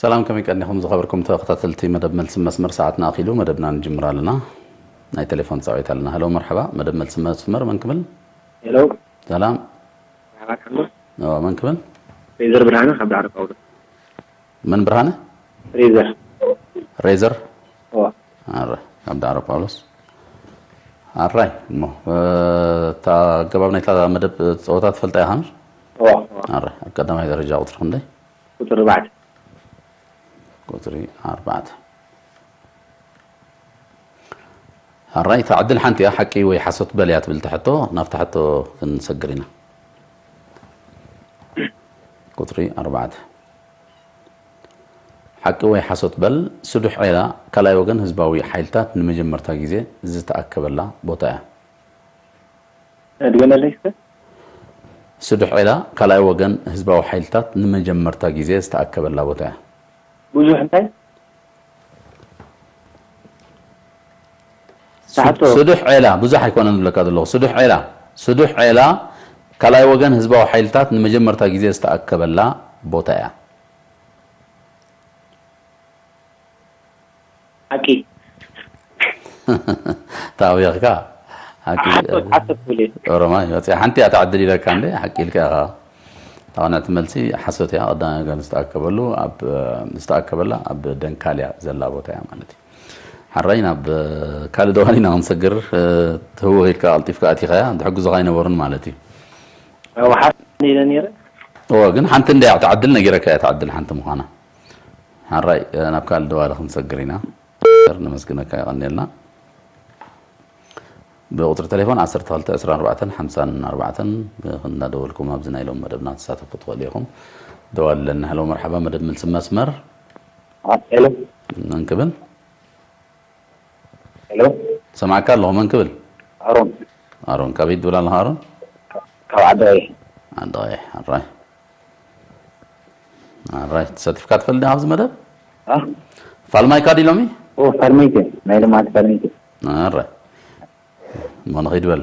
ሰላም፣ ከመይ ቀኒኹም ዝኸበርኩም ተኸታተልቲ መደብ መልሲ መስመር? ሰዓትና ኣኺሉ፣ መደብና ንጅምር ኣለና። ናይ ቴሌፎን ጻዊት ኣለና። ሄሎ፣ መርሐባ። መደብ መልሲ መስመር መን ክብል? ሄሎ። ሰላም። መርሐባ፣ ከሎ። ኦ፣ መን ክብል? ፍሬዘር ብርሃነ ካብ ዳዕሮ ጳውሎስ። መን ብርሃነ? ፍሬዘር። ሬዘር? ኦ። ኣረ፣ ካብ ዳዕሮ ጳውሎስ። ኣራይ፣ እሞ፣ እ፣ እታ ኣገባብ ናይታ መደብ ጸወታ ትፈልጣ ኢኻ? ኦ፣ ኦ። ኣረ፣ ኣብ ቀዳማይ ደረጃ ቁጽሪ ክንደይ? ቁጽሪ ኣርባዕተ። ቁጽሪ ኣርባዕተ። ኣራይ፣ እታ ዕድል ሓንቲ እያ፣ ሓቂ ወይ ሓሶት በል እያ ትብል እታ ሕቶ። ናብታ ሕቶ ክንሰግር ኢና። ቁጽሪ ኣርባዕተ። ሓቂ ወይ ሓሶት በል፣ ስዱሕ ዔላ ካልኣይ ወገን ህዝባዊ ሓይልታት ንመጀመርታ ግዜ ዝተኣከበላ ቦታ እያ። ድገመለይ እስከ። ስዱሕ ዒላ ካልኣይ ወገን ህዝባዊ ሓይልታት ንመጀመርታ ግዜ ዝተኣከበላ ቦታ እያ። ብዙሕ እንታይ? ሱ-፣ ትሓቶ። ስዱሕ ዒላ ብዙሕ ኣይኮነን ዝብለካ ዘለኹ። ስዱሕ ዒላ፣ ስዱሕ ዒላ ካልኣይ ወገን ህዝባዊ ሓይልታት ንመጀመርታ ግዜ ዝተኣከበላ ቦታ እያ። ሓቂ። ታዊኽካ። ሓቂ። ሓሶት፣ ሓሶት ትብል እየ። ኦሮማይ፣ ወፂኣ ሓንቲ እያ ትዓድል ኢለካ እንዴ? ሓቂ ኢልካ ኢኻ። ታውናቲ መልሲ ሓሶት እያ። ቀዳማይ ወገን ዝተኣከበሉ፣ ኣብ፣ ዝተኣከበላ ኣብ ደንካልያ ዘላ ቦታ እያ ማለት እዩ። ሓራይ ናብ ካልእ ደዋል ኢና ክንሰግር፣ ትህውኽ ኢልካ ቀልጢፍካ ኣቲኻያ፣ ዝሕግዙኻ ኣይነበሩን ማለት እዩ። ኣብ ሓሶት ኢለ ነይረ። እወ፣ ግን ሓንቲ እንድያ ትዓድል ነጊረካ እያ፣ ትዓድል ሓንቲ ምዃና። ሓራይ፣ እ፣ ናብ ካልእ ደዋሊ ክንሰግር ኢና። ነመስግነካ፣ የቐንየልና። ብቁጽሪ ቴሌፎን ዓሰርተ ክልተ ዕስራን ኣርባዕተን ሓምሳን ኣርባዕተን እናደወልኩም ኣብዚ ናይ ሎም መደብና ትሳተፉ ትኽእሉ ኢኹም። ደዋሊ ኣለና። ሄሎ፣ መርሓባ፣ መደብ ምልሲ መስመር። ሄሎ። መን ክብል? ሄሎ። ሰማዕካ ኣለኹ፣ መን ክብል? ኣሮን። ኣሮን፣ ካበይ ትብል ኣለኻ ኣሮን? ካብ ዓዲ ቀይሕ። ዓዲ ቀይሕ፣ ኣራይ። ኣራይ፣ ተሳቲፍካ ትፈልጥ ዲኻ ኣብዚ መደብ? አ? ፋልማይካ ድዩ ሎሚ? ኦ፣ ፋልማይከ። ናይ ልምዓት ፋልማይከ። ኣራይ። እሞ ንኺድ በል።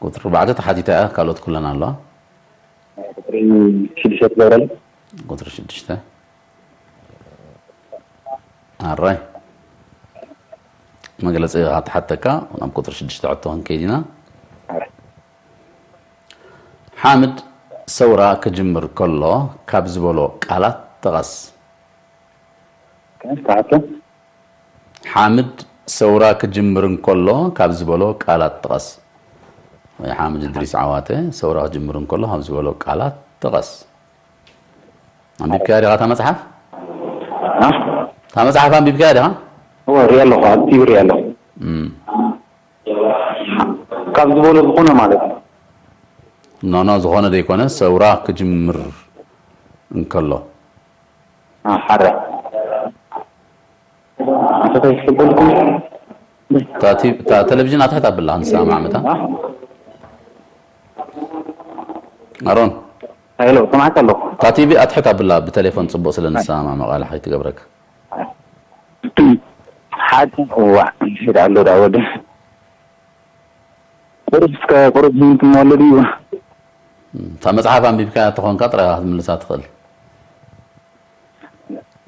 ቁጽሪ ኣርባዕተ ተሓቲታ እያ፣ ካልኦት ኩለን ኣለዋ። ቁጽሪ ሽዱሽተ ትገብረለይ? ቁጽሪ ሽዱሽተ። ኣራይ። መግለጺ ከተሓተካ ናብ ቁጽሪ ሽዱሽተ ሕቶ ክንከይድ ኢና። ኣራይ። ሓምድ ሰውራ ክጅምር ከሎ ካብ ዝበሎ ቃላት ጥቐስ። ከ-፣ ተሓቶ? ሓምድ ሰውራ ክጅምር እንከሎ ካብ ዝበሎ ቃላት ጥቐስ። ወይ ሓምድ እድሪስ ዓዋተ ሰውራ ክጅምር እንከሎ ካብ ዝበሎ ቃላት ጥቐስ። ኣንቢብካያ ዲኻ እታ መጽሓፍ? አ? እታ መጽሓፍ ኣንቢብካያ ዲኻ? እወ፣ ሪኣ ኣለኹ፣ ኣብ ቲቪ ሪኣ ኣለኹ። እም። ካብ ዝበሎ ዝኾነ ማለት እዩ። ኖ፣ ኖ፣ ዝኾነ ዘይኮነ ሰውራ ክጅምር እንከሎ። አ፣ ሓደ። ኣንተ እንታይ ትፈልጠልኩም? እታ ቲ-፣ እታ ቴሌቪዥን ኣትሕት ኣብላ፣ ንሰማማዕ መታን። አ? ኣሮን። ሄሎ፣ ሰማዕካ ኣለኹ። እታ ቲቪ ኣትሕት ኣብላ፣ ብቴሌፎን ጽቡቕ ስለ ንሰማማዕ መቓልሕ ከይትገብረካ። ሓደ፣ እዋእ፣ ይሄድ ኣሎ ዳ ወደ። ቁሩብ እስከ ቁሩብ ዝምትም ኣሎ ድዩ? እታ መጽሓፍ ኣንቢብካያ ተኾንካ ጥራይ ኢኻ ክትምልሳ ትኽእል።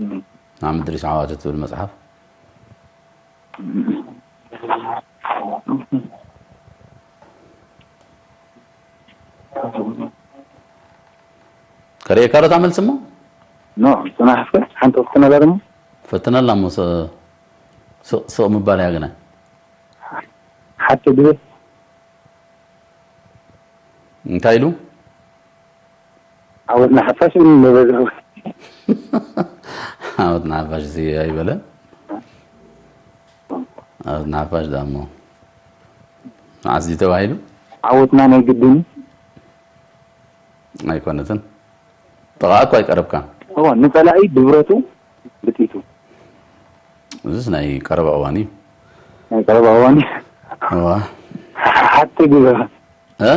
እም። ንዓም እድሪስ ዓዋተ ትብል መጽሓፍ። ከርእየካ ዶ እታ መልሲ እሞ? ኖ፣ ጽናሕ እስከ ሓንቲ ክፍትነላ ደሞ። ፈትነላ እሞ ስ-፣ ስቕ፣ ስቕ ምባል እያ ግና። ሓቲ ግዜ። እንታይ ኢሉ? ዓወትና ሓፋሽ ምን ነበረ? ዓወትና ሓፋሽ እዚ ኣይበለን። ዓወትና ሓፋሽ ዳሞ መዓዝ እዩ ተባሂሉ? ዓወትና ናይ ግድን። ኣይኮነትን። ጥቓ እኮ ኣይቀረብካን። እዋ፣ ንጸላኢ ብብረቱ ብጥይቱ። እዚስ ናይ ቀረባ እዋን እዩ። ናይ ቀረባ እዋን እዩ። እዋ። ሓቲ ግበራ። እ?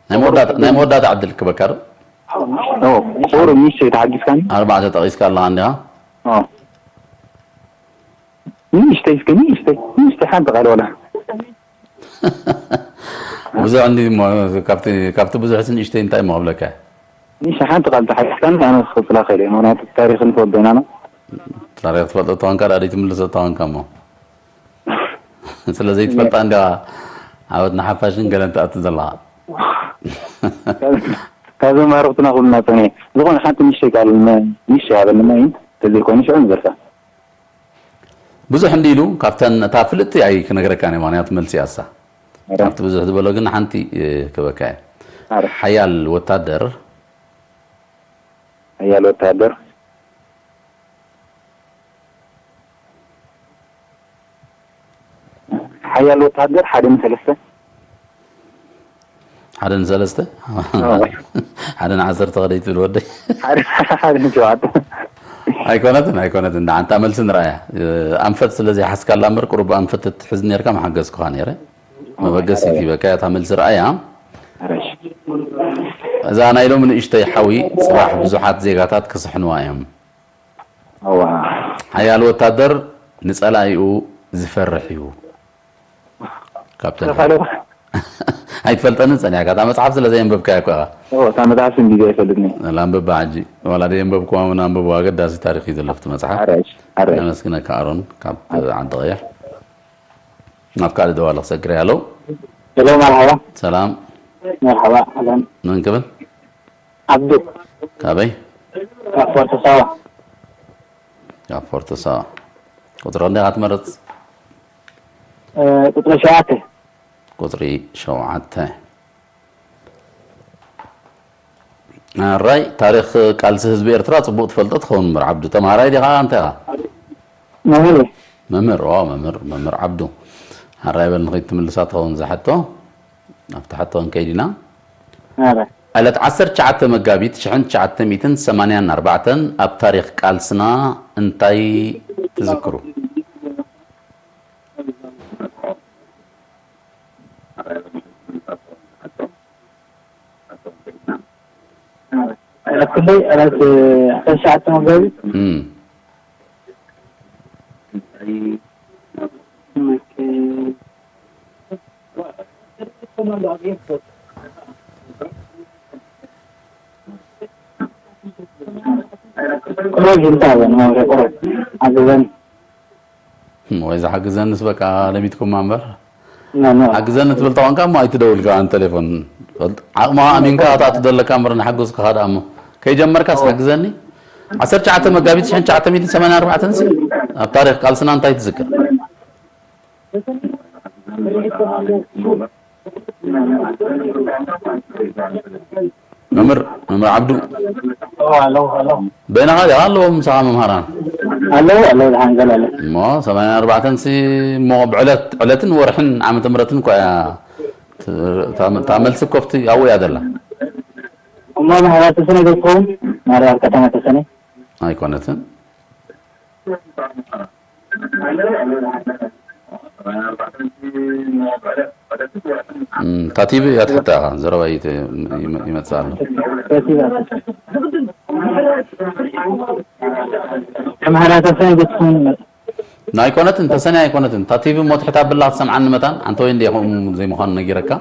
ናይ መወዳእታ፣ ናይ መወዳእታ ዕድል ክበካ ዶ? ኦ፣ ቁሩብ ንእሽተይ ተሓጊዝካኒ? ኣርባዕተ ጠቒስካ ኣለኻ እንዲኻ? ኦ። ንእሽተይ እስከ፣ ንእሽተይ፣ ንእሽተይ ሓንቲ ቃል ዋላ። ብዙሕ እንዲ እሞ፣ ካብቲ፣ ካብቲ ብዙሕስ ንእሽተይ እንታይ እሞ ክብለካ? ንሽ ሓንቲ ቃል ተሓቲትካኒ ኣነ ክቕጽላ ክእል እየ። ምኽንያቱ ታሪኽ ንፈልጦ ኢና። ታሪኽ ትፈልጦ ተኾንካ ደኣ ዘይትምልሶ ተኾንካ እሞ። ስለ ዘይትፈልጣ እንዲያ ዓወት ንሓፋሽን ገለን ትኣቱ ዘለኻ። ካብ ዘማረኽትና ኩልና ጸኒሐ። ዝኾነ ሓንቲ ንእሽተይ ቃል ን-፣ ንእሽተይ ሃበኒ እሞ ተዘይኮይኑ ሽዑ ንደርሳ። ብዙሕ እንዲ ኢሉ ካብተን እታ ፍልጥቲ ኣይ ክነግረካን እየ፣ ምኽንያቱ መልሲ እያ እሳ። ኣረ። ካብቲ ብዙሕ ዝበሎ ግን ሓንቲ፣ እ፣ ክበካ እየ። ኣረ። ሓያል ወታደር ሓያል ወተሃደር፣ ሓያል ወተሃደር ሓደ ንሰለስተ። ሓደ ንሰለስተ? ኣዎ። ሓደ ንዓሰርተ ከደይ ትብል ወደይ? ሓደ፣ ሓደ ንሸውዓተ። ኣይኮነትን፣ ኣይኮነትን። ደሓን እታ መልሲ ንርኣያ። ኣንፈት ስለ ዘይሓዝካላ እምበር፣ ቁሩብ ኣንፈት ትሕዝ ነርካ፣ ምሓገዝኩኻ ነይረ። መበገሲት ሂበካ እያ እታ መልሲ፣ ርኣያ። ኣረሽ። እዛ ናይ ሎሚ ንእሽተይ ሓዊ፣ ጽባሕ ብዙሓት ዜጋታት ክስሕንዋ እዮም። ኣዋ። ሓያል ወታደር ንጸላኢኡ ዝፈርሕ እዩ። ካፕተን። ተኻሎ። ኣይትፈልጠንን ጸኒሕካ። እታ መጽሓፍ ስለ ዘየንበብካያ እኮ ኢኻ። ኦ፣ እታ መጽሓፍ ስም ግዜ ኣይፈልጥን እየ። ላንብባ ሕጂ። ዋላ ደየንበብኩዋ እውን ኣንብብዋ፣ ኣገዳሲ ታሪኽ እዩ ዘሎ ኣብቲ መጽሓፍ። ኣረሽ፣ ኣረሽ። ነመስግነካ ኣሮን ካብ ዓዲ ቀይሕ። ናብ ካልእ ደዋሊ ክሰግር እየ። ሃሎ። ሄሎ፣ መርሓባ። ሰላም። መርሓባ፣ ኣህለን። መን ክብል? ዓብዱ። ካበይ? ካብ ፎርቶ ሳዋ። ካብ ፎርቶ ሳዋ። ቁጽሪ ክንደይ ኢኻ ትመርጽ? እ፣ ቁጽሪ ሸውዓተ። ቁጽሪ ሸውዓተ። ኣራይ፣ ታሪኽ ቃልሲ ህዝቢ ኤርትራ ጽቡቕ ትፈልጦ ትኸውን እምበር፣ ዓብዱ፣ ተምሃራይ ዲኻ? እንታይ ኢኻ? መምህር እየ። መምህር፣ ኦ፣ መምህር፣ መምህር ዓብዱ። ኣራይ በል ንኸይድ ትምልሳ ትኸውን እዛ ሕቶ። ኣብቲ ሕቶ ክንከይድ ኢና። ኣረ። ዕለት ዓሰርተ ትሽዓተ መጋቢት ሽሕን ትሽዓተ ሚእትን ሰማንያን ኣርባዕተን ኣብ ታሪኽ ቃልስና እንታይ ትዝክሩ? ዕለት ክንደይ? ዕለት ዓሰርተ ትሽዓተ መጋቢት። እም። ኦኬ። ቁሩብ ይንታ በል፣ መምህር፣ ቁሩብ ሓግዘኒ። እም፣ ወይ ዝሓግዘንስ በቃ ለሚድኩማ እምበር። ኖ፣ ኖ። ሓግዘኒ ትብል ተኾንካ እሞ ኣይትደውል ከኣ ንቴሌፎን። ፈልጥ-፣ ዓቕምኻ ኣሚንካ ክትኣቱ ዘለካ እምበር ንሓግዝካ ደኣ እሞ። ከይጀመርካስ ሓግዘኒ። ዓሰርተ ትሽዓተ መጋቢት ሽሕን ትሽዓተ ሚእትን ሰማንያን ኣርባዕተን ሲ ኣብ ታሪኽ ቃልስና እንታይ ትዝክር? መምህር፣ መምህር ዓብዱ። ኦ፣ ኣለዉ፣ ኣለዉ። በይንኻ ዲኻ ኣለዎም ምሳኻ መምሃራን? ኣለዉ፣ ኣለዉ፣ ደሓን ገለ ኣለዉ። እሞ ሰማንያን ኣርባዕተን ሲ እሞ ብዕለት፣ ዕለትን ወርሕን ዓመተ ምህረትን እኮ እያ። ት-፣ እታ፣ እታ መልሲ እኮ ኣብቲ ኣብኡ እያ ዘላ። እሞ ማሕበር ተሰነይ ዶ ትኸውን? ማሕበር ከተማ ተሰነይ? ኣይኮነትን። እም፣ እታ ቲቪ እያ ትሕታ ኢኻ፣ ዘረባ ይተ-፣ ይመ-፣ ይመጽእ ኣሎ። ተምሃራይ ተሰነይ ዶ ትኸውን? ኣይኮነትን፣ ተሰነይ ኣይኮነትን። እታ ቲቪ እሞ ትሕት ኣብላ ክትሰምዓኒ መታን፣ ኣንተ ወይ እንዴ ከምኡ ዘይምዃኑ ነጊረካ።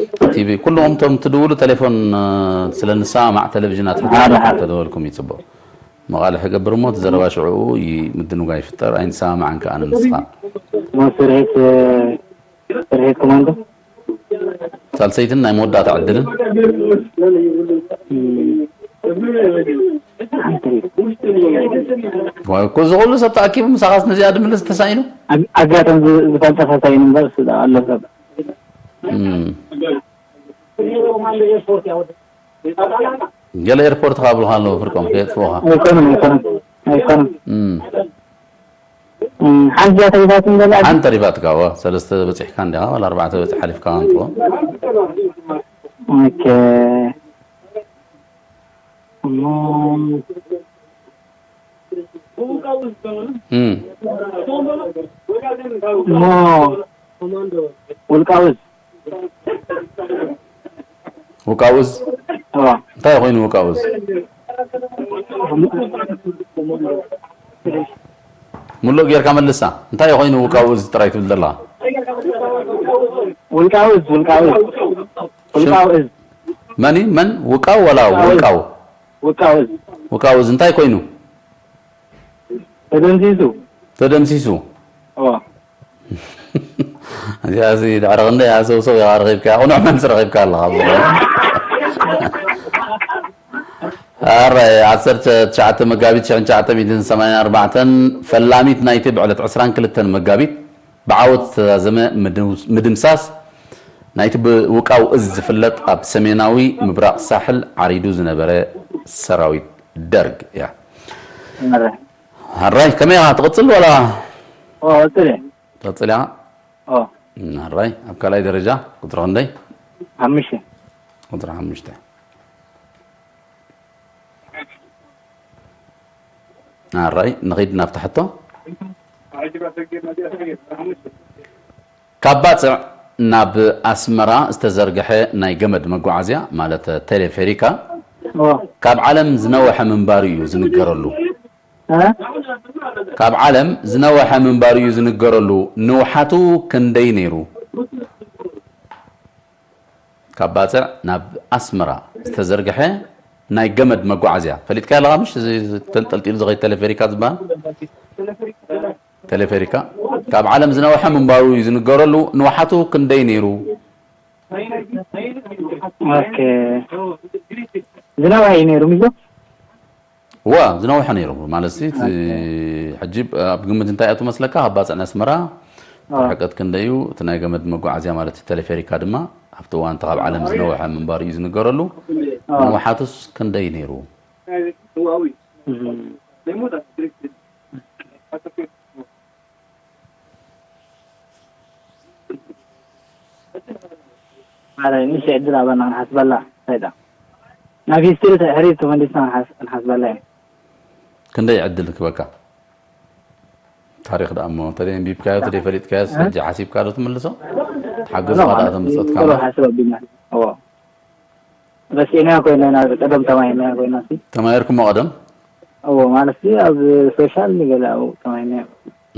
እታ ቲቪ፣ ኩልኹም እቶም ትድውሉ ቴሌፎን፣ እ፣ ስለ ንሰማማዕ ቴሌቪዥን ኣትሒዝኩም ሓደ ሓደ። ተደወልኩም ይጽቡቕ። መቓልሕ ይገብር እሞ እቲ ዘረባ ሽዕኡ ይ-፣ ምድንጓይ ይፍጠር፣ ኣይንሰማማዕን ከኣ ንስኻ። እሞ ስርሒት፣ እ፣ ስርሒት ኮማንዶ? ሳልሰይትን ናይ መወዳእታ ዕድልን። እም። ሓንቲ ሪኢቶ። ዋይ፣ እኮ እዚ ኩሉ ሰብ ተኣኪቡ ምሳኻስ ነዚኣ ድምልስ ተሳኢኑ? ኣግ-፣ ኣጋጣሚ ዝ-፣ ዝፈልጠ ተሳኢኑ እምበር ስ-፣ ኣሎ ሰብ። እም። ገለ ኤርፖርት ካብ ብልኻ ኣለዉ ፍርቆም ከየጥፍኡኻ። ኣይኮነን፣ ኣይኮነን፣ ኣይኮነን። እም። እም፣ ሓንቲ እያ ተሪፋትኒ ዘላ። ሓንቲ ተሪፋትካ፣ እዋ፣ ሰለስተ በጺሕካ እንዲኻ፣ ዋላ ኣርባዕተ በጺሕ ሓሊፍካ እንትኾን። ኦኬ። እሞ፣ እም። እሞ፣ ውልቃዊ ውቃውዝ? እዋ። እንታይ ኮይኑ ውቃውዝ? ሙሉእ ጌርካ መልሳ። እንታይ ኮይኑ ውቃውዝ ጥራይ ትብል ዘለኻ? ውልቃውዝ፣ ውልቃውዝ። ውልቃውዝ። መን እዩ? መን? ውቃው ወላ ውቃው? ውቃው። ውቃው እዝ። ውቃው እዝ እንታይ ኮይኑ? ተደምሲሱ። ተደምሲሱ። ኦ። እዚኣ እዚ ድሕሪ ክንደይ ሃሰውሰው ኢኻ ረኺብካ፣ ቁኑዕ መልሲ ረኺብካ ኣለኻ። ኣረ፣ ዓሰርተ ትሽዓተ መጋቢት ሽሕን ትሽዓተ ሚእትን ሰማንያን ኣርባዕተን ፈላሚት ናይቲ ብዕለት ዕስራን ክልተን መጋቢት ብዓወት ዝተዛዘመ ምድምስ-፣ ምድምሳስ ናይቲ ብውቃው እዝ ዝፍለጥ ኣብ ሰሜናዊ ምብራቕ ሳሕል ዓሪዱ ዝነበረ ሰራዊት ደርግ እያ። ኣረ። ኣራይ፣ ከመይ ኢኻ ትቕጽል ወላ? ኦ፣ ቀጽል እየ። ትቕጽል ኢኻ? ኦ። ኣራይ፣ ኣብ ካልኣይ ደረጃ ቁጽሪ ክንደይ? ሓሙሽተ። ቁጽሪ ሓሙሽተ። ኣራይ፣ ንኺድ ናብታ ሕቶ። ካብ ባጽዕ ናብ ኣስመራ ዝተዘርግሐ ናይ ገመድ መጓዓዝያ፣ ማለት ቴሌፌሪካ፣ ኦ። ካብ ዓለም ዝነወሐ ምንባሩ እዩ ዝንገረሉ። እ? ካብ ዓለም ዝነወሐ ምንባሩ እዩ ዝንገረሉ። ንውሓቱ ክንደይ ነይሩ? ካብ ባጽዕ ናብ ኣስመራ ዝተዘርግሐ ናይ ገመድ መጓዓዝያ። ፈሊጥካዮ ኣለኻ ምሽ? እዚ ተንጠልጢሉ ዝኸይድ ቴሌፌሪካ ዝበሃል? ቴሌፌሪካ። ካብ ዓለም ዝነውሐ ምንባሩ እዩ ዝንገረሉ። ንውሓቱ ክንደይ ነይሩ? ኦኬ። ዝነውሐ እዩ ነይሩ፣ ሚዞ? እዋ፣ ዝነውሐ ነይሩ። ማለት ሲ፣ እቲ ኦኬ። ሕጂ ኣብ ግምት እንታይ ኣቱ መስለካ? ካብ ባጽዕ ንኣስመራ ኣዎ። ርሕቀት ክንደይ እዩ? እቲ ናይ ገመድ መጓዓዝያ ማለት ቴሌፌሪካ ድማ ኣብቲ እዋን እቲ ካብ ዓለም ዝነውሐ ምንባሩ እዩ ዝንገረሉ። ኣዎ። ንውሓቱስ ክንደይ ነይሩ? እም። ማለይ፣ ንእሽተይ ዕድል ኣባና ክንሓስበላ፣ እንታይ ደኣ? ናብ ሂስትሪ ትሕሪር ተመሊስና ክንሓስ-፣ ክንሓስበላ ኢና። ክንደይ ዕድል ክበካ? ታሪኽ ደኣ እሞ፣ እንተደይ ኣንቢብካዮ፣ እንተደይ ፈሊጥካዮስ፣ እ? ሕጂ ሓሲብካ ዶ ትምልሶ? ተሓገዝካ ኖ፣ ደኣ ማለት፣ ተምጽኦ ትካማ? ሓስብ ኣቢልና። እዎ። ረሲዕናዮ ኮይና ኢና፣ ቀደም ተማሂርናዮ ኮይና፣ ሲ። ተማሂርኩሞ ቀደም? እዎ፣ ማለት፣ ሲ፣ ኣብ ሶሻል ገለ ኣብኡ ተማሂርናዮ።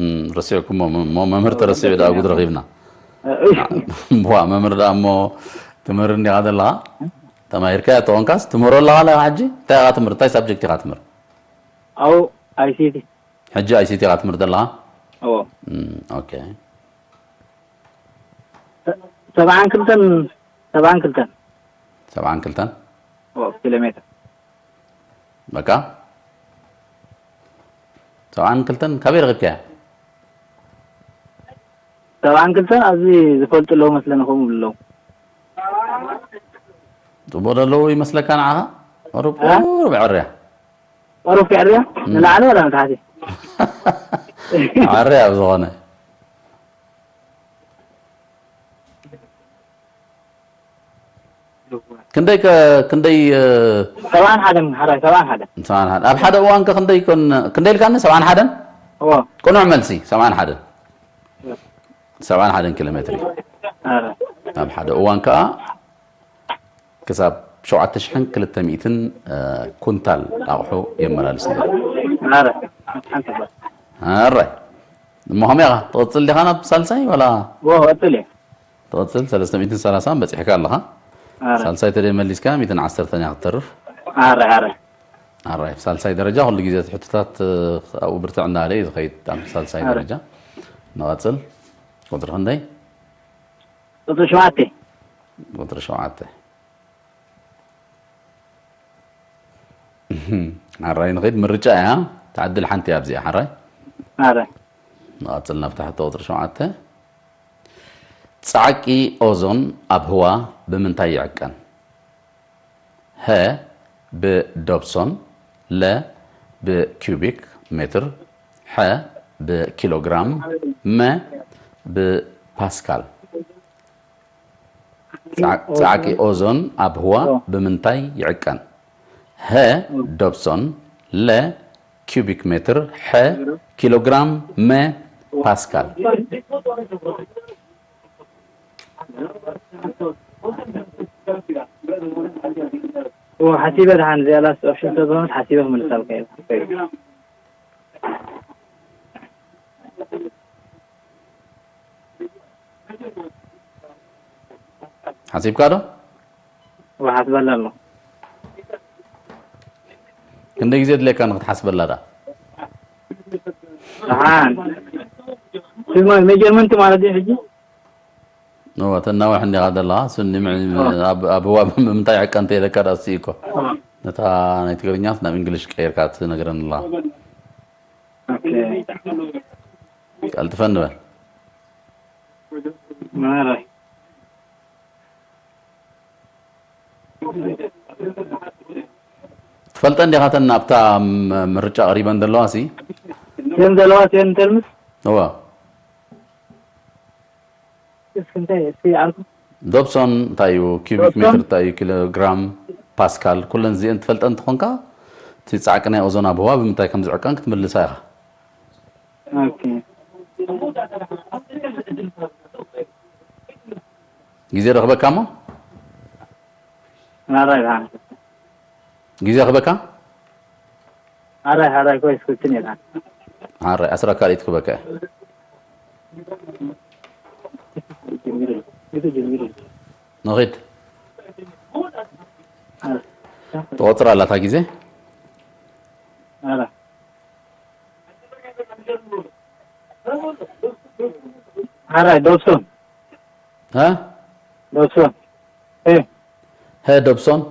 እም፣ ረሲዕኩሞ፣ ሞ-፣ ሞ-፣ መምህር ተረሲዑ ደኣ ጉድ ረኺብና። እ፣ እሺ። ዋ፣ መምህር ደኣ እሞ ትምህር እንዲኻ ዘለኻ? ተማሂርካዮ ተኾንካስ ትምህሮ ኣለኻ፣ ኣለኻ ሕጂ? እንታይ ኢኻ ትምህር? እንታይ ሳብጀክት ኢኻ ትምህር? ኣብኡ ኣይ ሲ ቲ። ሕጂ ኣይ ሲ ቲ ኢኻ ትምህር ዘለኻ? እዎ። እም፣ ኦኬ። ሰ-፣ ሰብዓን ክልተን፣ ሰብዓን ክልተን። ሰብዓን ክልተን? ኦ፣ ኪሎ ሜትር። በቃ? ሰብዓን ክልተን ካበይ ረኺብካያ? ሰብዓን ክልተን ኣብዚ ዝፈልጡ ኣለዉ መስለኒ፣ ከምኡ ኣለዉ። ጽቡቕ ዶ ኣለዉ ይመስለካ ንዓኻ? ቁሩብ፣ እ? ቁሩብ ዕርያ። ቁሩብ ዕርያ? እም። ንላዕሊ ወላ ንታሕቲ? ዕርያ ኣብ ዝኾነ። ክንደይ ከ-፣ ክንደይ፣ እ፣ ሰብዓን ሓደን፣ ሓራይ፣ ሰብዓን ሓደን። ሰብዓን ሓደ። ኣብ ሓደ እዋን ከ ክንደይ ኮን-፣ ክንደይ ኢልካኒ? ሰብዓን ሓደን? እዎ። ቅኑዕ መልሲ፣ ሰብዓን ሓደን። ሰብዓን ሓደን ኪሎ ሜትር እዩ። ኣረ። ኣብ ሓደ እዋን ከኣ ክሳብ ሸውዓተ ሽሕን ክልተ ሚእትን፣ እ፣ ኩንታል ኣቑሑ የመላልስ ነይሩ። ኣረ። ሓንቲ እባ። ኣረ። እሞ ከመይ ኢኻ? ትቕጽል ዲኻ ናብ ሳልሳይ ወላ? እዎ፣ እቐጽል እየ። ትቕጽል፣ ሰለስተ ሚእትን ሰላሳን በጺሕካ ኣለኻ። ኣረ። ሳልሳይ ተደይ መሊስካ፣ ሚእትን ዓሰርተን እያ ክትተርፍ። ኣረ፣ ኣረ። ኣራይ፣ ሳልሳይ ደረጃ ኩሉ ግዜ እቲ ሕቶታት፣ እ፣ ኣብኡ ብርትዕ እንዳበለ እዩ ዝኸይድ፣ ኣብ ሳልሳይ ኣረ። ደረጃ። ንቐጽል። ቁጽሪ ክንደይ? ቁጽሪ ሸውዓተ። ቁጽሪ ሸውዓተ። ኣራይ ንኸይድ፣ ምርጫ እያ። ትዓድል ሓንቲ እያ ኣብዚኣ፣ ሓራይ። ኣረ። ንቐጽል ናብታ ሕቶ ቁጽሪ ሸውዓተ። ጻዕቂ ኦዞን ኣብ ህዋ ብምንታይ ይዕቀን? ሀ ብዶብሶን፣ ለ ብኪዩቢክ ሜትር፣ ሐ ብኪሎግራም፣ መ ብፓስካል። ጻዕ-፣ ጻዕቂ ኦዞን ኣብ ህዋ ኦ። ብምንታይ ይዕቀን? ሀ ዶብሶን፣ ለ ኪዩቢክ ሜትር፣ ሐ ኪሎግራም፣ መ ፓስካል። ኦ፣ ሓሲበ ደሓን እዚኣ ላስት ኦፕሽን ስለዝኾነት ሓሲበ ክምልሳልካ እየ። ሓሲብካ ዶ? ወሓስበላ ኣሎ። ክንደይ ግዜ ድሌካ ንክትሓስበላ ዳ? ደሓን። ስማ ሜጀርመንት ማለት እዩ ሕጂ? እወ ተናውሕ እንዲኻ ዘለኻ። ስኒ ምዕ-፣ ኣብ ኣብ ህዋ ብምንታይ ዕቀ እንተ ኢለካ ዳ እሱ እኮ። ነታ ናይ ትግርኛስ ናብ እንግሊሽ ቀይርካ ትነግረኒ ኣለኻ። ኦኬ። ቀልጥፈ ንበል። ማራይ። ትፈልጠ እንዲኻ ተን ኣብታ ም-፣ ምርጫ ቀሪበን ዘለዋ ሲ? እተን ዘለዋ እተን ተርምስ? እወ። እስኪ እንታይ እስኪ ኣልኩ። ዶብሶን እንታይ እዩ? ኪዩቢክ ሜትር እንታይ እዩ? ኪሎግራም፣ ፓስካል፣ ኩለን እዚአን ትፈልጠን እንትኾንካ እቲ ጻዕቂ ናይ ኦዞን ኣብ ህዋ ብምንታይ ከም ዝዕቀን ክትምልሳ ኢኻ። ኦኬ። ግዜ ረኽበካ እሞ ማራይ ባን። ግዜ ክበካ ማራይ ማራይ ኮይስ ኩትን የላ። ሓራይ ዓስራ ካልኢት ክበካ እየ። ንኺድ ትቆጽር ኣላታ ግዜ። ማራይ ማራይ ዶብሶን እ ዶብሶን እ ሀ ዶብሶን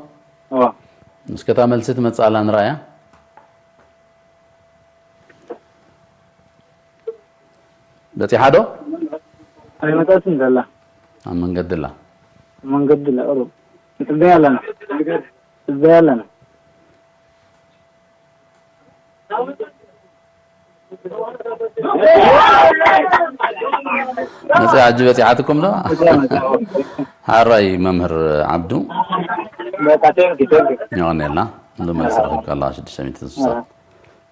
ኦ እስከታ መልሲ ትመጽእ ኣላ ንርኣያ። በጺሓ ዶ? ኣይመጣትን ዘላ ኣብ መንገዲ ኣላ። መንገዲ ለእሩ ንጽበያ ኣለና ንጽበያ ኣለና። መጽያ ሕጂ በጺሓትኩም ዶ? ሓራይ መምህር ዓብዱ በቃ ቴንኪ ቴንኪ። የቐንየልና። ንመልሲ ረኺብካ ኣለኻ ሽዱሽተ ሚእቲ ስሳ።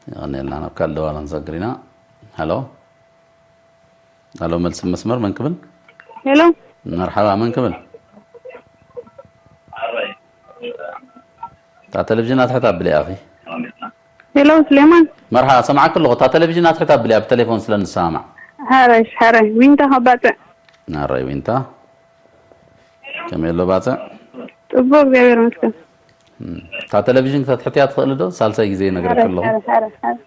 የቐንየልና። ናብ ካልእ ደዋል ክንሰግር ኢና። ሃሎ። ሃሎ፣ መልሲ መስመር መን ክብል? ሄሎ። መርሓባ፣ መን ክብል? እታ ቴሌቪዥን ኣትሕት ኣብልያ ኣኺ። ሄሎ ስሌማን። መርሓባ፣ ሰምዓኪ ኣለኹ። እታ ቴሌቪዥን ኣትሕት ኣብልያ፣ ብቴሌፎን ስለ ንሰማማዕ። ሓራይ ሓራይ ዊንታ ካብ ባጽዕ። ሓራይ ዊንታ። ከመይ ኣሎ ባጽዕ? ጽቡቅ እግዚኣብሔር ይመስገን። እም፣ እታ ቴሌቪዥን ከተትሕትያ ትኽእሊ ዶ? ሳልሳይ ግዜ ይነግረኪ ሓራይ ኣለኹ። ሓራይ ሓራይ ሓራይ።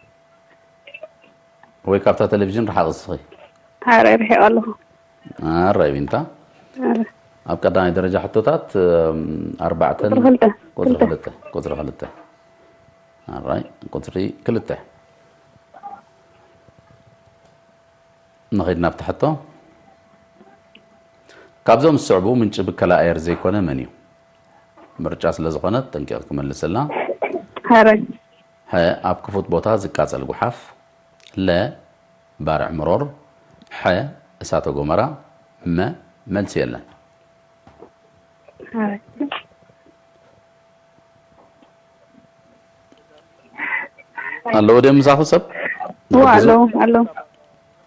ወይ ካብታ ቴሌቪዥን ርሓቕ እስኺ። ሓራይ ርሒቕ ኣለኹ። ኣራይ ዊንታ። ሓራይ። ኣብ ቀዳማይ ደረጃ ሕቶታት፣ እም፣ ኣርባዕተን ቁጽሪ ክልተ። ቁጽሪ ክልተ። ክልተ፣ ቁጽሪ ክልተ። ኣራይ፣ ቁጽሪ ክልተ። ንኸይድ ናብቲ ሕቶ። ካብዞም ዝስዕቡ ምንጪ ብከላ ኣየር ዘይኮነ መን እዩ? ምርጫ ስለ ዝኾነ ጠንቂቕ ክመልሰላ። ሓራይ። ሀ፣ ኣብ ክፉት ቦታ ዝቃጸል ጉሓፍ። ለ፣ ባርዕ መሮር። ሐ፣ እሳተ ጎመራ። መ፣ መልሲ የለን። ሓራይ። ኣለዎ ድዮም ምሳኹ ሰብ? ዋ ኣለዉ ኣለዉ።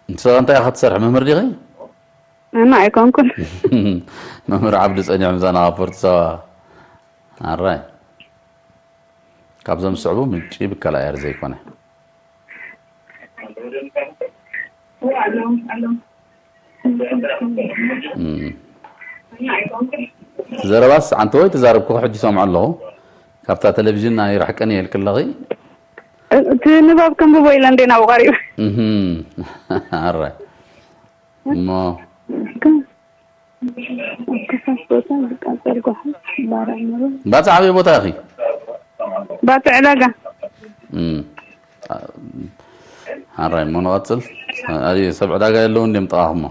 ንስኻ እንታይ ኢኻ ትሰርሒ? መምህር ዲኺ? ኣነ ኣይኮንኩን። መምህር ዓብዱ ጸኒሑ ምሳና ካብ ፖርት ሰባ። ኣራይ። ካብዞም ዝስዕቡ ምንጪ ብከላ ኣየር ዘይኮነ። እም። ዘረባስ ዓንተወይ ተዛረብኩ ሕጂ ይሰምዖ ኣለኹ። ካብታ ቴሌቪዥን ኣይርሕቅን እየ ኢልኪ ኣለኺ። እቲ ንባብ ከንብቦ ኢለ እንዴ ናብኡ ቀሪቡ። እህም። ኣረ። እሞ ኣብ ክፉት ቦታ ዝቃጸል ጓሓፍ ባርዕ መሮር። ባጽዕ ኣበይ ቦታ ኢኺ? ባጽዕ ዕዳጋ። እም። ኣራይ እሞ ንቐጽል። ኣይ ሰብ ዕዳጋ የለውን ድዮም ጥቓኹሞ?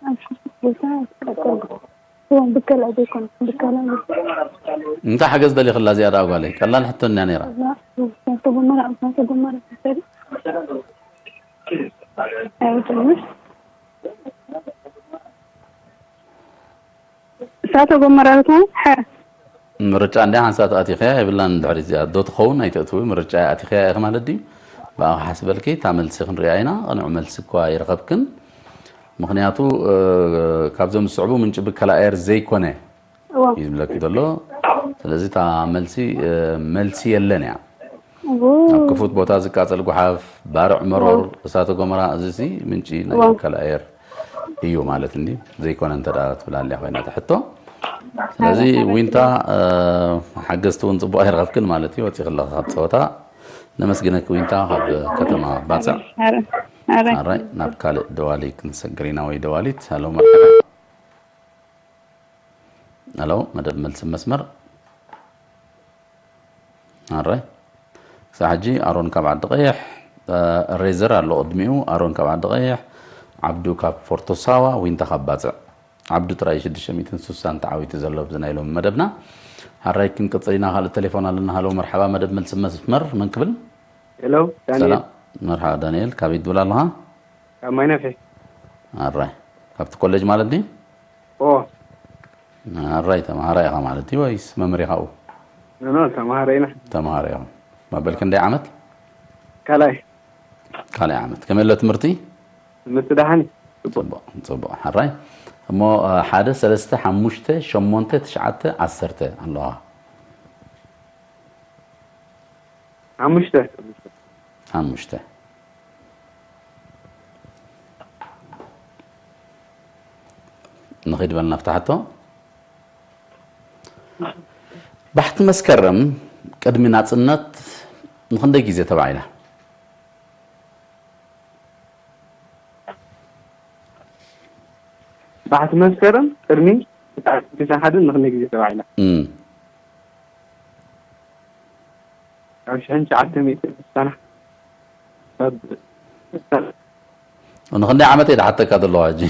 ኣብ ክፉት ቦታ ዝቃጸል ጓሓፍ። እዋን ብከላ ዘይኮነ ብከላ። እንታይ ሓገዝ ደሊኽላ እዚኣ ደኣ ጓለይ? ቀላል ሕቶ እንያ ነይራ። እሳተ ጎመራ እሳተ ጎመራ ተሰሪ። ኣይወሰንሽ። እሳተ ጎመራ ተሰሪ። ሐ ምርጫ እንድያ ሓንሳእ ኣቲኽያ የብላን። ድሕሪ እዚኣ ዶ ትኸውን ኣይተእትዊ ምርጫ እያ። ኣቲኽያ ኢኺ ማለት ድዩ? ብኣኻ ሓስበልኪ እታ መልሲ ክንሪኣ ኢና። ቅኑዕ መልሲ እኳ ኣይረኸብክን። ምኽንያቱ እ፣ ካብዞም ዝስዕቡ ምንጪ ብከላ ኣየር ዘይኮነ እዎ። እዩ ዝብለኪ ዘሎ። ስለዚ እታ መልሲ እ፣ መልሲ የለን እያ። እዎ። ኣብ ክፉት ቦታ ዝቃጸል ጓሓፍ፣ ባርዕ መሮር፣ እሳተ ጎመራ፣ እዚ ሲ ምንጪ ናይ እዎ። ብከላ ኣየር እዩ ማለት እንዲ ዘይኮነ እንተ ደኣ ትብል ኣልያ ኮይና ትሕቶ። ስለዚ ዊንታ፣ እ፣ ሓገዝቲ እውን ጽቡቕ ኣይረኸብክን ማለት እዩ። ወጺኺ ኣለኻ ካብ ጸወታ። ነመስግነኪ ዊንታ ካብ ከተማ ባጽዕ። ኣረ፣ ኣረ። ኣራይ፣ ናብ ካልእ ደዋሊ ክንሰግር ኢና ወይ ደዋሊት። ሃሎ፣ መርሓባ። ሃሎ፣ መደብ መልሲ መስመር። ኣራይ። ክሳብ ሕጂ ኣሮን ካብ ዓዲ ቀይሕ፣ እ፣ ሬዘር ኣሎ ቅድሚኡ። ኣሮን ካብ ዓዲ ቀይሕ፣ ዓብዱ ካብ ፎርቶ ሳዋ፣ ዊንታ ካብ ባጽዕ። ዓብዱ ጥራይ ሽዱሽተ ሚእትን ስሳን ተዓዊቱ ዘሎ ኣብዚ ናይ ሎሚ መደብና። ኣራይ ክንቅጽል ኢና፣ ካልእ ቴሌፎን ኣለና። ሃሎ፣ መርሓባ፣ መደብ መልሲ መስመር መን ክብል? ሄሎ፣ ዳንኤል። ሰላም፣ መርሓባ ዳንኤል፣ ካበይ ትብል ኣለኻ? ካብ ማይ ነፍሒ። ኣራይ፣ ካብቲ ኮሌጅ ማለት ድዩ? ኦ። ኣራይ፣ ተማሃራይ ኢኻ ማለት ድዩ ወይስ መምህር ኢኻ ኣብኡ? ኖ፣ ኖ፣ ተማሃራይ ኢና። ተማሃራይ ኢኹም። መበል ክንደይ ዓመት? ካልኣይ። ካልኣይ ዓመት። ከመይ ኣሎ ትምህርቲ? ትምህርቲ ደሓን እዩ። ጽቡቕ። ጽቡቕ፣ ጽቡቕ። ኣራይ። እሞ፣ እ፣ ሓደ፣ ሰለስተ፣ ሓሙሽተ፣ ሸሞንተ፣ ትሽዓተ፣ ዓሰርተ ኣለዋ። ሓሙሽተ። ሓሙሽተ። ንኺድ በልና ፍታሓቶ። ባሕቲ መስከረም ቅድሚ ናጽነት ንኽንደይ ግዜ ተባዒላ? ባሕቲ መስከረም ቅድሚ ክሳብ ሓድን ንኽንደይ ግዜ ተባዒላ? እም። ካብ ሽሕን ትሽዓተ ሚእትን ስሳና፣ ካብ ንኽንደይ ዓመት እየ ዝሓተካ ዘለኹ ሕጂ?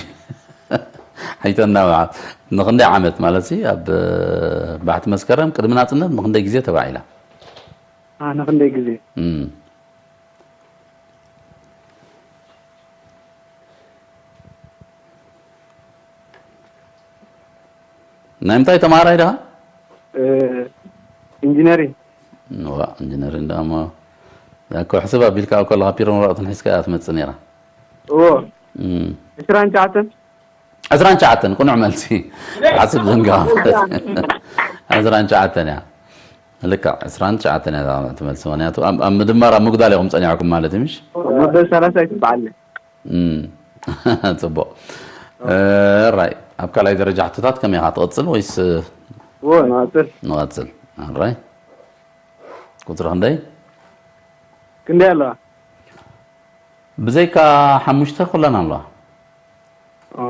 ኣይተናውዓ። ንኽንደይ ዓመት ማለት ሲ፣ ኣብ ባሕቲ መስከረም ቅድሚ ናጽነት ንኽንደይ ግዜ ተባዒላ? ኣ፣ ንኽንደይ ግዜ? እም። ናይ ምንታይ ተማሃራይ ዲኻ? እ፣ ኢንጂነሪንግ። እዋ፣ ኢንጂነሪንግ ደኣ እሞ፣ እኮ ሕስብ ኣቢልካ ኣብ ከለኻ ፒሮን ወረቐትን ሒዝካ እያ ትመጽእ ነይራ። እዎ። እም። ዕስራን ትሽዓተን? ዕስራን ትሽዓተን፣ ቅኑዕ መልሲ። ሓስብ ዘንጋ። ዕስራን ትሽዓተን እያ። ልክዕ፣ ዕስራን ትሽዓተን እያ እታ ትመልሲ። ምኽንያቱ ኣብ፣ ኣብ ምድማር፣ ኣብ ምጉዳል ኢኹም ጸኒዕኩም ማለት እዩ፣ ምሽ? መበል ሰላሳ ይትበዓል። እም። ጽቡቕ። እ፣ ራይ፣ ኣብ ካልኣይ ደረጃ ሕቶታት ከመይ ኢኻ ትቕጽል ወይስ? እዎ፣ ንቐጽል። ንቐጽል። ራይ። ቁጽሪ ክንደይ? ክንደይ ኣለዋ? ብዘይካ ሓሙሽተ ኩለን ኣለዋ። ኦ።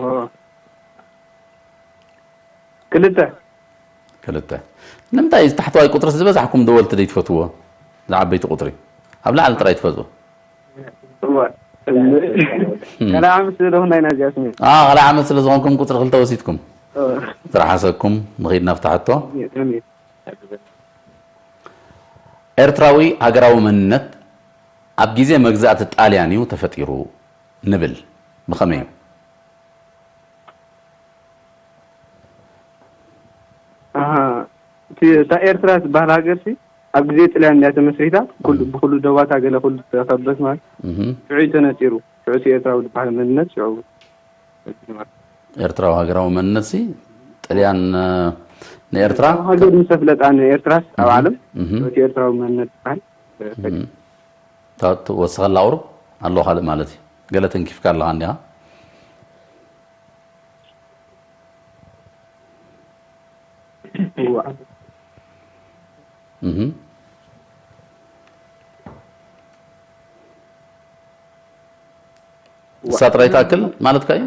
ክልተ። ክልተ። ንምንታይ እዚ ታሕተዋይ ቁጽሪ ዝበዛሕኩም ደወልቲ ዘይትፈትዎ? ዝዓበይቲ ቁጽሪ። ኣብ ላዕሊ ጥራይ ትፈትዎ። እዋ። ካልኣይ ዓመት ስለ ዝኾንና ኢና እዚኣ ስሜት። ኣ፣ ካልኣይ ዓመት ስለ ዝኾንኩም ቁጽሪ ክልተ ወሲድኩም። ኦ። ዝረሓሰኩም፣ ንኺድ ናብታ ሕቶ። ኣሜን። ኤርትራዊ ሃገራዊ መንነት ኣብ ግዜ መግዛእቲ ጣልያን እዩ ተፈጢሩ ንብል። ብኸመይ እዩ? ኣሃ፣ እቲ፣ እታ ኤርትራ ትበሃል ሃገር ሲ ኣብ ግዜ ጥልያን እንድያ ተመስሪታ፣ ኩሉ፣ እም። ብኩሉ ደባታ ገለ ኩሉ ተኸበት ማለት። እህ። ሽዑ እዩ ተነጺሩ። ሽዑ እቲ ኤርትራዊ ዝበሃል መንነት ሽዑ ተፈጢሩ ማለት። ኤርትራዊ ሃገራዊ መንነት ሲ ጥልያን፣ እ፣ ንኤርትራ ሃገር ምስ ኣፍለጣ ንኤርትራስ ኣብ እህ። ዓለም እህ። እቲ ኤርትራዊ መንነት ዝበሃል እህ። እታ ትወስኸላ ቁሩብ ኣሎ ካልእ ማለት እዩ። ገለ ተንኪፍካ ኣለኻ እንዲኻ። እህ። እሳ ጥራይ ትኣክል ማለትካ እዩ?